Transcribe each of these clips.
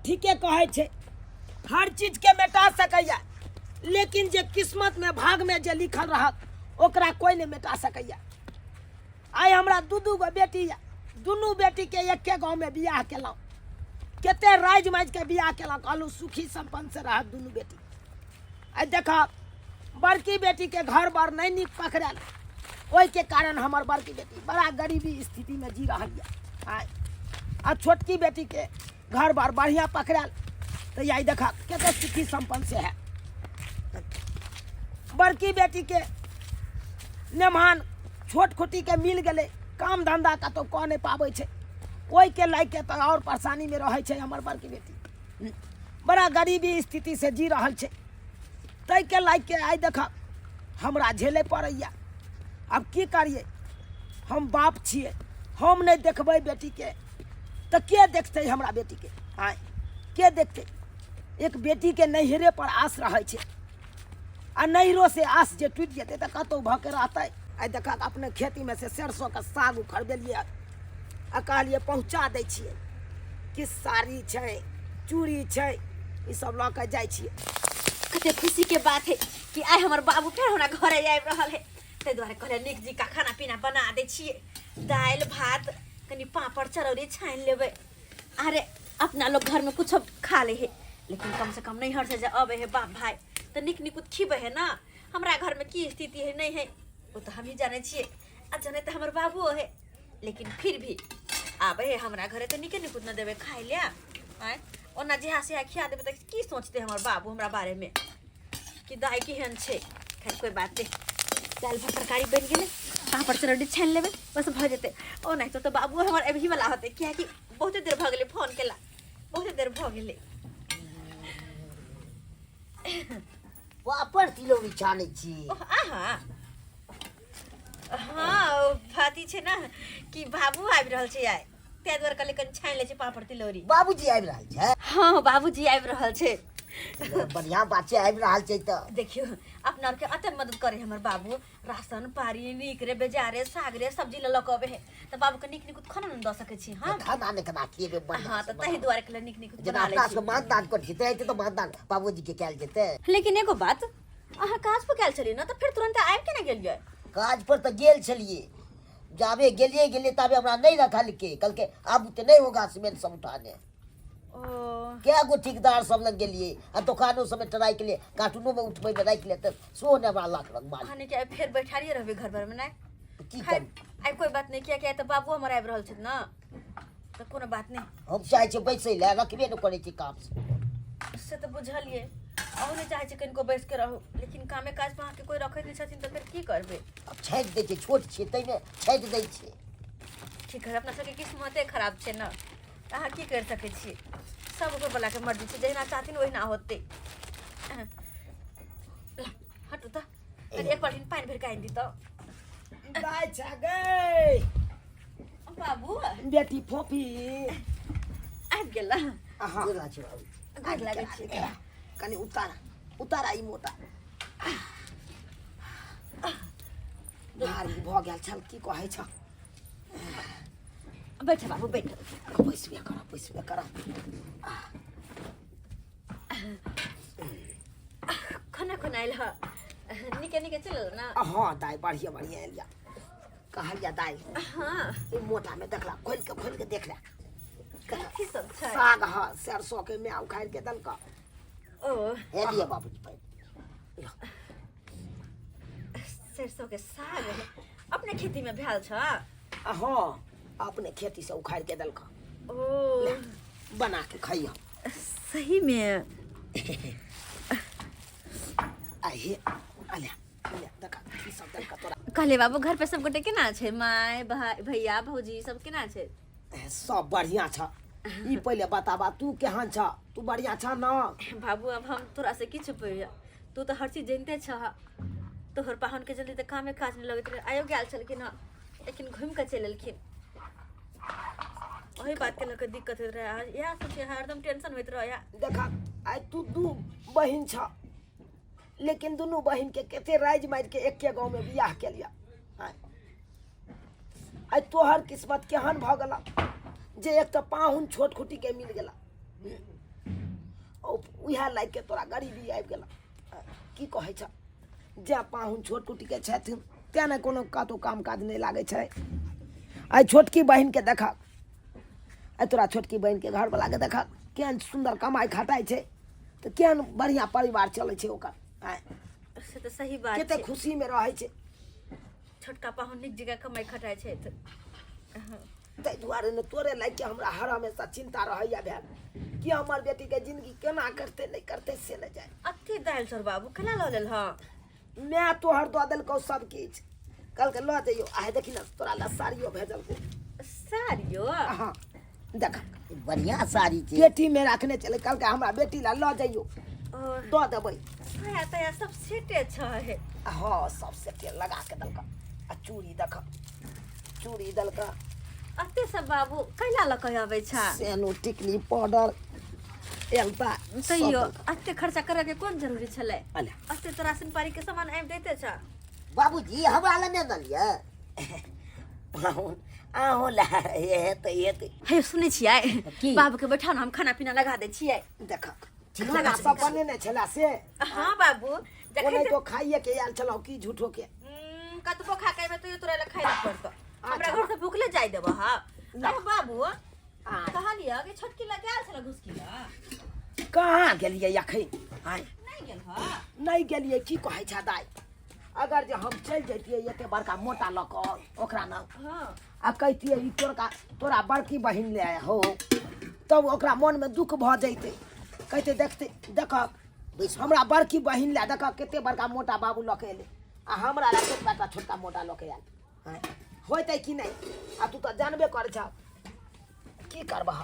ठीके कहै छै, हर चीजके मेटा सकैए, लेकिन जे किस्मतमे भागमे जे लिखल रहत ओकरा कोइ नहि मेटा सकैए। आइ हमरा दू दू गो बेटी यऽ, दुनू बेटीके एके गाँवमे बियाह केलहुँ, कते राजि माजिके बियाह केलहुँ, कहलहुँ सुखी सम्पन्नसँ रहत दुनू बेटी। आइ देखऽ बड़की बेटीके घर बार नहि नीक पकड़ायल, ओहिके कारण हमर बड़की बेटी बड़ा गरीबी स्थितिमे जी रहल यऽ। आइ आ छोटकी बेटीके घर बार बढ़िआँ पकड़ायल तऽ आइ देखऽ कते सुखी सम्पन्न से है। बड़की बेटीके नेमान छोट खुटीके मिल गेलै, काम धन्धा कतहु कऽ नहि पाबै छै, ओहिके लए के तऽ आओर परेशानीमे रहै छै हमर बड़की बेटी, बड़ा गरीबी स्थितिसँ जी रहल छै। ताहिके लए के आइ देखऽ हमरा झेलै पड़ैए। आब की करियै, हम बाप छियै, हम नहि देखबै बेटीके तऽ के देखतै हमरा बेटीके? आँय, के देखतै? एक बेटीके नैहरे पर आस रहै छै, आ नैहरो से आस जे टूटि जेतै तऽ कतहु भऽ के रहतै। आइ देखक अपने खेतीमे से सरसोके साग उखड़बेलियै आ कहलियै पहुँचा दै छियै, कि साड़ी छै चूड़ी छै ई सब लऽ के जाइ छियै। कते खुशी के बात है कि आइ हमर बाबू फेर हमरा घरे आबि रहल है, ताहि दुआरे कहलियै नीक जी का खाना पीना बना दै छियै, दालि भात कनि पापड़ चरौरी छानि लेबै। अरे अपना लोग घर में कुछ खा ले है, लेकिन कम से कम नैहर से जे अबे है बाप भाई तऽ नीक निकुत खिबै है ना। हमरा घर में की स्थिति है नहीं है वो तो हम ही जाने छियै, आ जाने तऽ हमर बाबुओ है, लेकिन फिर भी आबे है हमरा घरे तऽ नीके निकुत न देबै खाइ ले। आँय ओना जेहा सेहा खिया देबै तऽ की सोचतै हमर बाबू हमरा बारे में कि दाइ केहन छै। खैर कोइ बात नहि, दालि भात तरकारी बनि गेलै, पापड़ चरौड़ी छानि लेबै बस भऽ जेतै। ओ नहि तो बाबू हमर अबही वाला होतै, किएकि बहुते देर भऽ गेलै फोन केला, बहुते देर भऽ गेलै। पापड़ तिलौरी छानै छी? ओह आहा, हाँ ओ भाती छै ने कि बाबू आबि रहल छै आइ, ताहि दुआरे कहलियै कनि छानि लै छै पापड़ तिलौरी। बाबूजी आबि रहल छै? हाँ बाबूजी आबि रहल छै। बढ़िया बात छै, आबि रहल छै तऽ। देखियौ अपना आरके अते मदद करे हमर बाबू, राशन पानी नीक रे बेजारे साग रे सब्जी लऽ कऽ अबै है तऽ बाबूके नीक नीक खाना ने दऽ सकै छी हम। खाना ने केना खिएबै बढ़िआँ हाँ से तऽ ताहि बनाउ। दुआरे कहलियै नीक नीक जेना बना लै अपना छी। सबके मानदान करै छी तेनाहिते तऽ मानदान बाबूजी के कयल जेतै। लेकिन एगो बात, अहाँ काज पर गेल छलियै ने तऽ फेर तुरंत आबि केना गेलियै? काज पर तऽ गेल छलियै, जाबे गेलियै गेलियै ताबे हमरा नहि रखलकै, कहलकै आब तऽ नहि होगा सीमेंट सब उठाने। ओ कए गो ठेकेदार सब लग गेलियै आ दोकानो सबमे ट्राई केलियै, कार्टूनो मे उठबै मे राखि लेतै सेहो नहि हमरा लाख रंग माल। अहाँ के फेर बैठारिये रहबै घर भर में नहि? की खैर करू? आइ कोई बात नहीं, किया किया तऽ बाबू हमर आबि रहल छथि ना तऽ कोनो बात नहीं। हम चाहै छियै बैसै लए, रखबे नहि करै छै काम से। से तऽ बुझलियै, अहूँ नहि चाहै छी कनिको बैस के रहू, लेकिन कामे काज पर अहाँके कोई रखैत नहि छथिन तऽ फेर की करबै? आब छाँटि दै छै, छोट छियै ताहिमे छाँटि दै छै। की करबै, अपना सबके किस्मते खराब छै ने, तऽ अहाँ की करि सकै छियै? सब ऊपरवलाके मर्जी छै, जहिना चाहथिन ओहिना होतै। ला, हटू तऽ कनि एक बाल्टीन पानि भरि कऽ आनि दितौ। दाइ छै गै। बाबू। बेटी फोफी आबि गेल। अहाँ गोर लागै छी बाबू। गोर लागै छी। कनि उतारा उतारा ई मोटा भारी भऽ गेल छल, की कहै छ। बैठ बाबू बैठ। बैसबे कर बैसबे कर। खाना खाना आयल ह? नीके नीके चलल ना? हाँ दाइ, बढ़िया बढ़िया आयल। कहलिया दाइ। हाँ। ई मोटा में देखला, खोल के खोल के देखला। कथी सब छै? साग ह, सरसों के म्याऊ उखाड़ के दलका। ओ हे लिअ बाबूजी पानि। सरसों के साग अपने खेती में भेल छ? हाँ अपने खेती से उखाड़ के दलका। ओ बना के खइया। सही में? आहे अले अले देखा की सब दलका तोरा। कहले बाबू घर पे सब गोटे केना छै? माय भाई भैया भौजी सब केना छै? सब बढ़िया छ। ई पहिले बताबा तू केहन छ? तू बढ़िया छ न? बाबू अब हम तोरा से की छुपैया, तू तऽ हर चीज जानते छह। तोहर पाहुन के जल्दी तऽ कामे काज नहि लगैत रहे, आयो गेल छलखिन हँ लेकिन घुमि कऽ चलि एलखिन। ओही बात के लऽ कऽ दिक्कत होइत रहै, इएह सोचियै हरदम टेंशन होइत रहै। देखा आइ तू दू बहिन छ, लेकिन दुनू बहिन के कते राजि मारि के एके गाँव में बियाह केलिया। आइ तोहर किस्मत केहन भऽ गेला जे एक तऽ पाहुन छोट खुटी के मिल गेला। इएह लागि के तोरा गरीबी आबि गेल। की कहै छ, जे पाहुन छोट कुटीके छथिन तेँ ने कोनो कतहु काम काज नहि लागै छै। आइ छोटकी बहिनके देखक, आइ तोरा छोटकी बहिनके घरवलाके देखक, केहन सुन्दर कमाइ खटाइ छै, तऽ केहन बढ़िआँ परिवार चलै छै ओकर। आँय, से तऽ सही बात कते छै। खुशीमे रहै छै। छोटका पाहुन नीक जगह कमाइ खटाइ छै तऽ ताहि दुआरे ने तोरे लागि के हमरा हर हमेशा चिंता रहैया भेल कि हमर बेटीके जिंदगी केना करतै नहि करतै से नहि जाय। अते दालि चाउर बाबू केना लऽ लेल हँ? माय तोहर दऽ देलकौ सब किछु, कहलकै लऽ जइयौ। आइ देखी ने तोरा लए साड़ियो भेजलकौ। साड़ियो? हँ देख, बढ़िया साड़ी छै, पेटीमे रखने छलै, कहलकै हमरा बेटी लए लऽ जइयौ, दऽ देबै। साया ताया सब सेटे छै? हँ, सब सेटे लगा के देलका। आ चूड़ी देख, चूड़ी देलका। अते सब बाबू कैला लऽ कऽ अबै छ? सेनो टिकली पाउडर एलता। तैयो अते खर्चा करे के कोन जरूरी छलै? अला अते तो राशन पानी के सामान आबि दैते छ। बाबूजी हमरा लए नहि देलियै? पाहुन अहूँ लए हेतै हेतै। हे सुनै छियै? की? बाबू के बैठाउ ने, हम खाना पीना लगा दै छियै। देख, ठीक खाना छै। सब बनेने छला से? हाँ बाबू, जखन ओनाहि तो खाइए के आयल छलहुँ की झूठो के? कतबो खा के अयबै तैयो तोरा लए खाइ लए पड़तौ। हमरा अच्छा। घर से भूखले जाय देबह? हाँ। ना। अरे बाबू, आ। कहलियै कि छोटकी लग गेल छल घुसकी लए? कहाँ गेलियै अखन? आँय, नहि गेल हँ? नहि गेलियै। की कहै छै दाइ, अगर जे हम चलि जैतियै एते बड़का मोटा लऽ कऽ ओकरा न हाँ आ कहितियै ई तोरका तोरा बड़की बहिन ले हो, तब ओकरा मनमे दुख भऽ जैतै। कहितै देखतै, देखक हमरा बड़की बहिन लए देखक कते बड़का मोटा बाबू लऽ के एलै आ हमरा लए कते बड़का छोटका मोटा लऽ के आयल। आँय, होइतै कि नहि? आ तू तऽ जानबे करै छह, की करबह,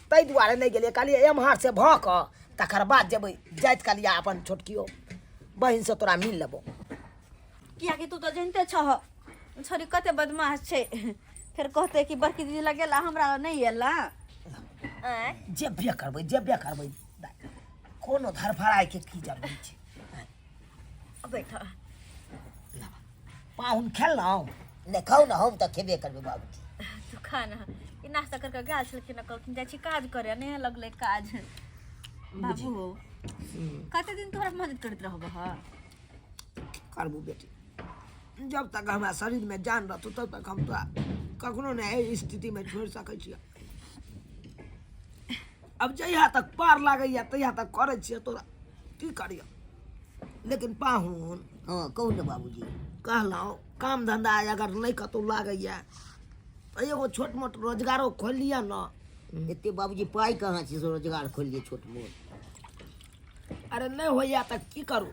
ताहि दुआरे नहि गेलियै। कहलियै एम्हर से भऽ कऽ तकर बाद जेबै। जाइत कहलियै अपन छोटकियो बहिनसँ तोरा मिल लेबो। कियाकि तू तऽ जनिते छह छोरी कते बदमाश छै, फेर कहते कि बड़की दीदी लग गेला हमरा लग नहि एला। आँय, जेबे करबै, जेबे करबै दाइ, कोनो धरफड़ाइके की जरूरी छै? बैठ। पाहुन खेलहुँ? नहि, खाउ ने, हम तऽ खेबे करबै बाबूजी। तू खा ना। ई नाश्ता कर के गेल छलखिन, कहलखिन जाइ छी काज करे, नहि लगलै काज। बाबू, कते दिन तोहरा मदद करैत रहबह? करबू बेटी, जब तक हमरा शरीरमे जान रहतौ तब तक हम तोरा कखनो नहि एहि स्थितिमे छोड़ि सकै छियै। अब जहिया तक पार लागैया तहिया तक करै छियै तोरा, की करियौ। लेकिन पाहुन। हँ, कहू ने बाबूजी। कहलहुँ काम धंधा अगर नहि कतहु लागैया तऽ एगो छोट मोट रोजगारो खोलि लिअ ने। एते बाबूजी पाइ कहाँ छै से रोजगार खोलियै छोट मोट? अरे नहि होइया तऽ की करू,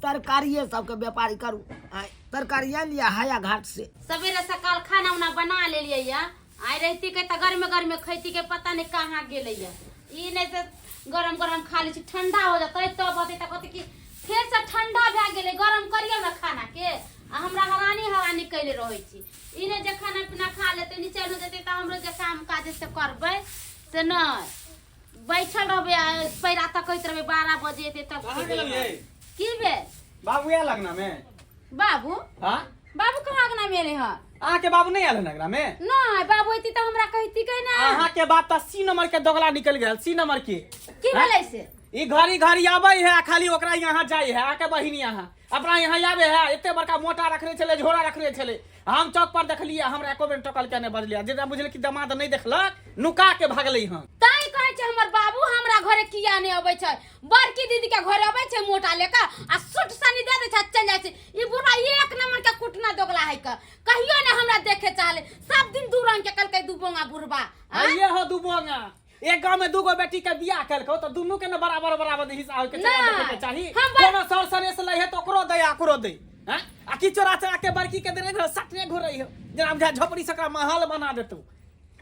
तरकारिए सबके व्यापारी करू। आँय, तरकारी आनि लिअ हाया घाट से। सवेरे सकाल खाना उना बना लेलियै या, आइ रहिती के तऽ गर्मे गर्मे खैती के, पता नहि कहाँ गेलै या ई। नहि तऽ गरम गरम खा लै छी, ठंडा हो जेतै तब होतै तऽ कहतै कि फेरसँ ठंडा भए गेलै, गरम करियौ ने खाना के। आ हमरा हरानी हरानी कैले रहै छी। ई नहि जे खाना पीना खा लेतै, नीचे हो जेतै तऽ हमरो जे काम काज से करबै से नहि, बैठल रहबै आ पैरा तकैत रहबै, 12 बजे एतै तब कहाँ खेबै। गेलियै? की भेल? बाबू आयल अंगना में? बाबू? हाँ, बाबू कहाँ अंगना में एलै हँ? अहाँ के बाबू नहीं आयल हन अंगना में? नहि, बाबू एती तऽ हमरा कहती के ना। अहाँ के बाप तऽ सी नंबर के दोगला निकल गेल, सी नंबर के। की भेलै से? ई घड़ी घड़ी आबै है आ खाली ओकरा यहाँ जाइ है। अहाँके बहिन यहाँ अपना यहाँ आबै है, एते बड़का मोटा रखने छलै, झोरा रखने छलै। हम चौक पर देखलियै, हमरा एको बेर टकल के नहि बजलियै। जेना बुझल कि दमाद नहि देखलक, नुका के भागलै हन। तैं कहै छै हमर बाबू हमरा घरे किया नहि अबै छै। बड़की दीदी के घरे अबै छै मोटा लेके आ सुट सनी दे दै छै आ चलि जाइ छै। ई बुढ़ा एक नंबर के कुटना दोगला है के, कहियो ने हमरा देखे चाहले। सब दिन दू रंग के कलकै दू बोंगा बुढ़बा। आँय? ये हो दू बोंगा। एक गांव में दूगो बेटी के बियाह केलको तऽ दुनू के ने बराबर बराबर हिस्सा होय के चाही, नहि, देखे के चाही। हम बर- कोनो सर सनेस लै है तऽ ओकरो दे आ ओकरो दे हैं, आ की चोरा चोरा के बड़की के देने घर सटने घुरै है, जेना बुझा झोपड़ी से ओकरा महल बना देतौ।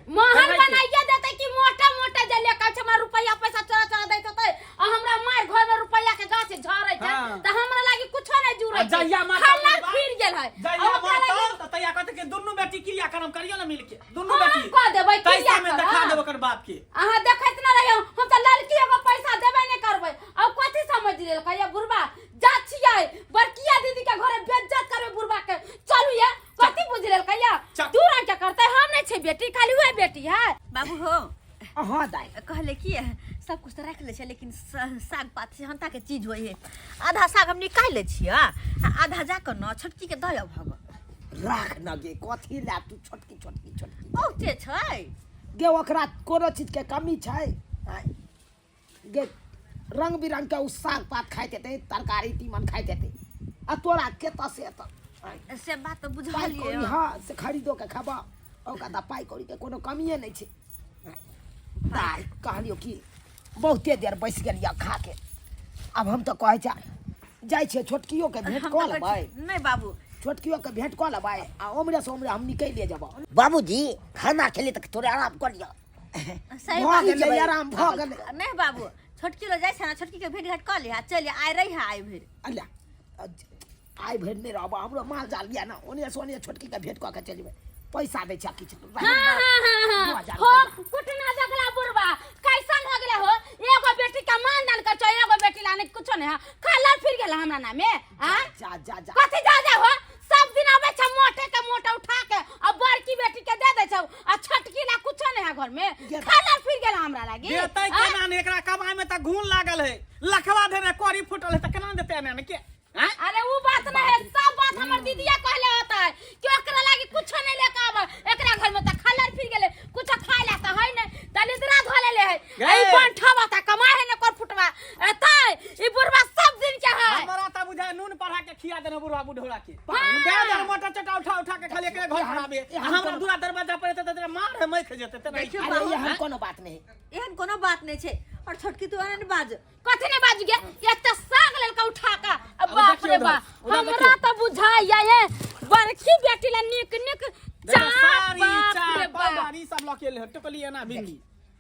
महल केनाहिते। बनाइए देतै कि मोटा मोटा जे लेके छै हमरा रुपैआ पैसा चोरा चोरा दैत होतै आ हमरा मार घर में रुपैआ के गाछ झड़ै छै हाँ। तऽ हमरा लागी कुछो नहि जुड़ै आ जहिया मारतौ खल्ला बुढ़बा, फिर गेल है आ जहिया ओकरा मारतौ लागी तऽ तहिया कहतै कि दुनू बेटी क्रिया कर्म करियो ने मिलके, दुनू हम बेटी कऽ देबै तैसा क्रिया में देखा कर्म। देब ओकर बाप के। अहाँ देखैत न रहियौ, हम तऽ लड़की एगो पैसा देबे नहि करबै। आ कथी समझ लेलकै ये बुढ़बा? जा छियै बड़किया दीदी के घरे बेइज्जत करबै बुढ़बा के। चलू ये, कथी बुझ लेलकै ये? चल। दू रंग के करतै। हम नहि छै बेटी, खाली उहे बेटी है। बाबू हो। हाँ दाइ। कहले कि सब कुछ तऽ राखि लै छियै, लेकिन साग पात से हनता के चीज होइ है। आधा साग हम निकालि लै छियै आ आधा जाकऽ न छोटकी के दऽ अबहक। राख न गे, कथी लए तू छोटकी छोटकी छोटकी बहुते छै गे, ओकरा कोनो चीज के कमी छै? आँय गे, रंग बिरंग के उ साग पात खाइत हेतै, तरकारी तीमन खाइत हेतै, आ तोरा केतऽ से एतऽ? आँय, से बात तऽ पाइ बुझलियै। कौड़ी हँ से खरीदो के खेबऽ, ओकरा तऽ पाइ कौड़ी के कोनो कमिए नहि छै। दाइ कहलियौ कि बहुते देर बैस गेलियै खा के, आब हम तऽ कहै छै जाइ छियै छोटकियो के भेंट हम कऽ तऽ कहै लेबै। नहि बाबू, छोटकियो के भेंट कऽ लेबै आ ओमरे से ओमरे हम निकलिए जेबै। बाबूजी, खाना खेली तऽ थोड़े आराम कऽ लिअ। सही भऽ बात गेलै, आराम भऽ गेलै। नहि बाबू, छोटकी लग जाइ छै ने, छोटकी के भेंट घाट कऽ लिह आ चलि आइ रही आइ भरि। अल्ला, आइ भरि नहि रहब, हमरो माल जाल यऽ ने, ओने से ओने छोटकी के भेंट कऽ के चलि जेबै। पैसा दै छै किछु? हाँ हाँ हाँ हाँ 2000 हो रुपैआ। कुटना देखला बुढ़वा कैसन हो गेले हो। एगो बेटी का मान दान कर छो, एगो बेटी लाने कुछो नहीं है, खाला फिर गेला हमरा नामे। हां जा जा जा। कथी जा जा हो? सब दिन आबै छै मोटे के मोटा उठा के आ बड़की बेटी के दे दै छौ आ छोटकी ला कुछो नहीं है घर में। खाला फिर गेला हमरा लागी। देतै केना ने? एकरा कमाई में तऽ घून लागल है, लखवा देने करी फूटल है, तऽ केना देतै एना ने के? आँय? अरे वो बात नहीं है, सब बात हमर दीदिया कहले होता है कि ओकरा लागी कुछो नहीं लेके आवे, एकरा घर में त खलर फिर गेले, कुछो खाए ला त है नहीं, दलिद्रा धोले ले है। गे। ई बंठवा त कमाए है ने कर फुटवा एतै, ई बुढ़वा सब दिन के है। हमरा तऽ बुझाय नून पढ़ा के खिया देने बुढ़वा बुढ़ौरा के। हाँ। दे दे मोटा चटा उठा उठा के खाली एकरे घर खराबे। एहन हमरा कोनो- दूरा दरवाजा पर एतै तऽ तोरा मार है मैख जेतै तेना। देखियौ अरे बाबू, एहन कोनो बात नहीं। एहन कोनो बात नहीं छै और छोटकी तू एहन बाज कथी नहीं बाजू गे? एते साग लेलका उठा के आ अब बाप देखियौ रे उधर, बाप, उधर हमरा देखियौ। त बुझाइया ये बड़की बेटी ला निक निक देखियौ, चाप, साड़ी बाप रे चाप बाप। पाउडर ई सब लऽ के एलै हँ, टोकली एना भिंडी।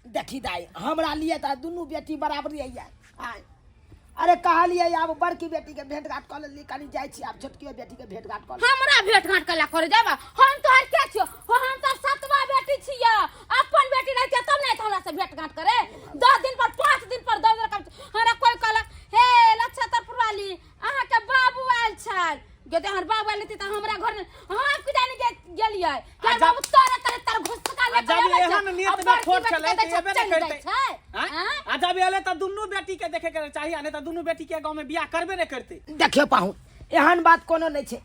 देखी दाई, हमरा लिए तऽ दुनू बेटी बराबर यऽ। आय अरे कहलियै आब बड़की बेटी के भेंट घाट कऽ लेली, कनी जाइ छी आब छोटकियो बेटी के भेंट घाट कऽ लेली। हमरा भेंट घाट कला करे जाबा? हम तोहर के छियो हो? हम तो सतवा बेटी छियो। अपन बेटी रहते तब नहीं हमरा से भेंट घाट करे। 10 दिन पर, 5 दिन पर, 10 दिन पर हमरा कोई कहलक हे लक्षतर पुरवाली अहाँ के बाबू आयल छल गे, हमर बाबू आयल रहती तऽ हमरा घर हम कि जाने गेलियै आ के जब- बाबू तोरे तोरे तर घुसका आ ले जब एहन नियत में खोट छलै तऽ एबे ने करतै। आँय? आ जब एलै तऽ दुनू बेटी के देखे के चाही, आ नहि तऽ दुनू बेटी के गाँव में बियाह करबे नहि करतै। देखियौ पाहुन, एहन बात कोनो नहि छै।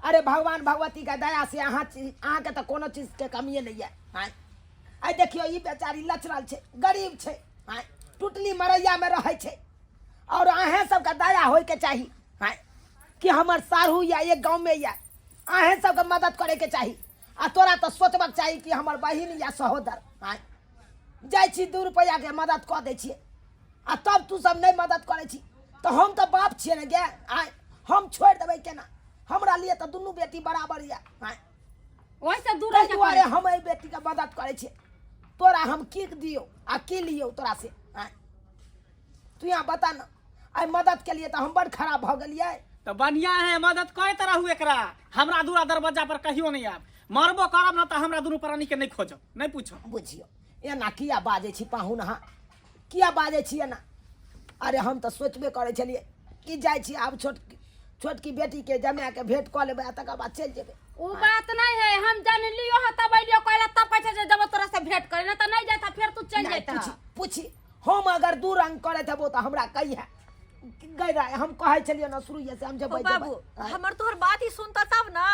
अरे भगवान भगवती के दया से अहाँ अहाँके तऽ कोनो चीज के कमिए नहि यऽ। आँय, आइ देखियौ ई बेचारी लचरल छै, गरीब छै, आँय, टुटली मरैया में रहै छै, और अहें सबके दया होइके चाही, आँय, कि हमर साढ़ू या एक गाँव में यऽ, अहें सबके मदद करैके चाही। आ तोरा तऽ सोचबाक चाही कि हमर बहिन या सहोदर, आँय, जाइ छी 2 रुपैआके मदद कऽ दै छियै, आ तब तू सब नहि मदद करै छी तऽ हम तऽ बाप छियै ने गे। आँय, हम छोड़ि देबै केना? हमरा लिए तऽ दुनू बेटी बराबर यऽ। आँय, ओहिसँ दूर ताहि दुआरे हम एहि बेटीके मदद करै छियै। तोरा हम की दियौ आ की लियौ तोरा से? आँय, तू यहाँ बता न, आइ मदद के लिए तऽ हम बड़ खराब भऽ गेलियै। तऽ बढ़िया है, मदद करैत रहू एकरा। हमरा दूरा दरवाजा पर कहियो नहि आयब, मरबो करब ने तऽ हमरा दुनू प्राणी के नहि खोजब, नहि पूछब। बुझियौ, एना किया बाजै छी पाहुन? अहाँ किया बाजै छी एना? अरे हम तऽ सोचबे करै छलियै कि जाइ छी आब छोट छोटकी बेटीके जमाके भेंट कऽ लेबै आ तकर बाद चलि जेबै। उ बात नहीं है, हम जानलियो ह तब अइलियो कहला, तब पैसा जे जब तोरा से भेंट करे ना त नहीं जाता, फिर तू चल नहि, जाता। पूछी पूछी, हम अगर दू रंग करैत हेबो तऽ हमरा कहिया गै राय। हम कहै छलियै ने शुरुए से हम ओ जेबै। बाबू, जेबै। हमर तोहर बात ही सुनता तब ना,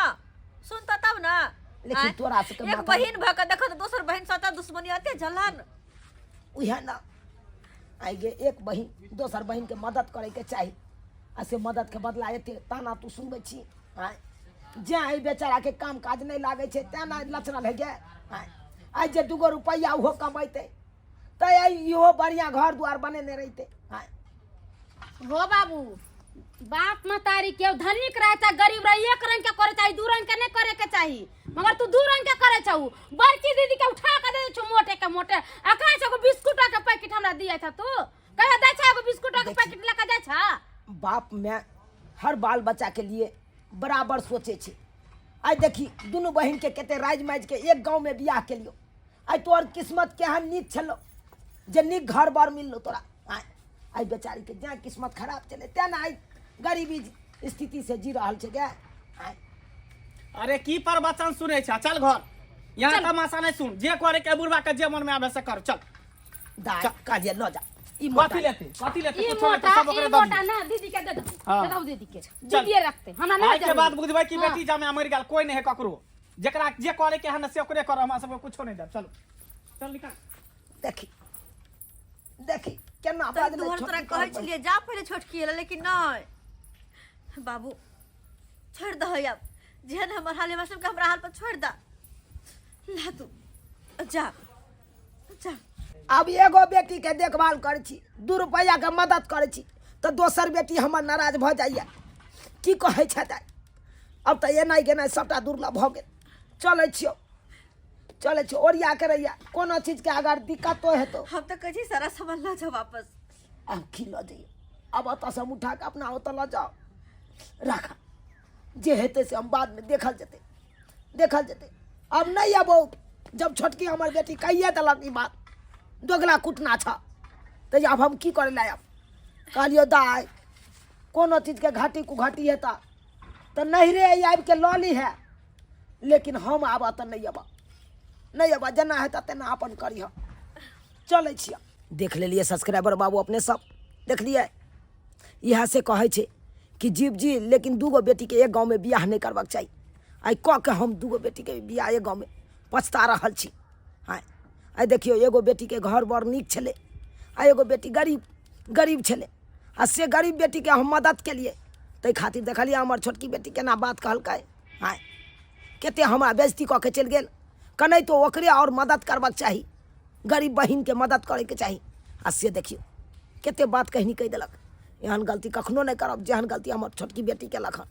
सुनता तब ना। लेकिन आँय? तोरा सबके एक माथा- बहिन भऽ के देखो तऽ दोसर बहिन सता दुश्मनी अते जलन। उएह ने आइ गे, एक बहिन दोसर बहिनके मदद करैके चाही, आ से मददके बदला एते ताना तू सुनबै छी? आँय, जेँ एहि बेचाराके काम काज नहि लागै छै तेँ ने लचरल है गे। आँय, आइ जे 2 गो रुपैआ ओहो कमैतै तऽ आइ इहो बढ़िआँ घर दुआर बनेने रहितै। आँय हो बाबू, बाप महतारी के धनिक रहे चाहे गरीब रहे एक रंग के करे चाही, दू रंग के नहीं करे के चाही। मगर तू दू रंग के करे छहु, बड़की दीदी के उठा के दे दे छौ मोटे के मोटे, आ कहे छौ एगो बिस्कुट के पैकेट हमरा दिया था, तू कहे दे छा एगो बिस्कुट के पैकेट लके दे छा। बाप में हर बाल बच्चा के लिए बराबर सोचे छै। आइ देखी दुनू बहिन के कते राजि माजि के एक गाँव में बियाह केलियो। आइ तोहर किस्मत केहन नीक छलो जे नीक घर बर मिललो तोरा। आइ आइ बेचारी के जैं किस्मत खराब छलै तें ने आइ गरीबी स्थिति से जी रहल छै गे। आइ अरे की प्रवचन सुनै छ? चल घर, यहाँ तमाशा नहीं सुन, जे करे के बुढ़वा के जे मन में आवे से कर, चल। दाइ कहलियै लऽ जा। ई मोटा। कथी लेते, कथी लेते? ई कुछो लेते, मोटा, सब ई ओकरे मोटा दऽ ना दीदी के दे दो। हाँ। दे दो दीदी के। चल। दीदी रखते, हमरा नहीं आइ के बाद जरूरी। बुझबै कि हाँ। बेटी जामे मरि गेल, कोई नहीं है ककरो। जेकरा जे करे के है ना से ओकरे कर, हमरा सबके कुछो नहीं देब। चलो चल निकाल। देखी देखी केना तऽ बाजलै। दुहर तोरा छोटकी कहै कहबै। छलियै जा पहिले छोटकी एलै, लेकिन नहि बाबू, छोड़ि दहै आब। जेहन हमर हाल, हमरा सबके हमरा हाल पर छोड़ि दऽ। ला तू जा जा। आब एगो बेटी के देखभाल करै छी, 2 रुपैआ के मदद करै छी तऽ दोसर बेटी हमर नाराज भऽ जाइए। की कहै छथि? आब तऽ एनाइ गेनाइ सभटा दुर्लभ भऽ गेल। चलै छियौ, चलै छियौ, ओरिया के रहिया। कोनो चीजके अगर दिक्कतो हेतौ। हम तऽ कहै छी सारा सामान लऽ जाउ वापस। आब की लऽ जइयै? आब ओतऽसँ हम उठा कऽ अपना ओतऽ लऽ जाउ? राखा, जे हेतै से हम बादमे देखल जेतै, देखल जेतै। आब नहि अबौ। जब छोटकी हमर बेटी कहिए देलक ई बात, दोगला कुटना छ, तऽ आब हम की करै लए आब? कहलियौ दाइ, कोनो चीजके घाटी कुघाटी हेता तऽ नहिरे आबिके लऽ लीहे, लेकिन हम आबऽ तऽ नहि अबऽ, नहि अबऽ। जेना हेतै तेना अपन करिह। चलै छियै। देख लेलियै सब्सक्राइबर बाबू, अपने सब देखलियै। इएह से कहै छै कि जीव जी, लेकिन दूगो बेटीके एक गाँवमे बियाह नहि करबाक चाही। आइ कऽ के हम दूगो बेटीके बियाह एक गाँवमे पछता रहल छी। आँय, आइ देखियौ, एगो बेटीके घर बड़ नीक छलै आ एगो बेटी गरीब गरीब छलै, आ से गरीब बेटीके हम मदद केलियै, ताहि खातिर देखलियै हमर छोटकी बेटी केना बात कहलकै। आँय, कते हमरा बेइज्जती कऽ के चलि गेल। कनैतो ओकरे आओर मदद करबाक चाही, गरीब बहिनके मदद करैके चाही, आ से देखियौ कते बात कहनी कहि देलक। एहन गलती कखनो नहि करब जेहन गलती हमर छोटकी बेटी केलक हन।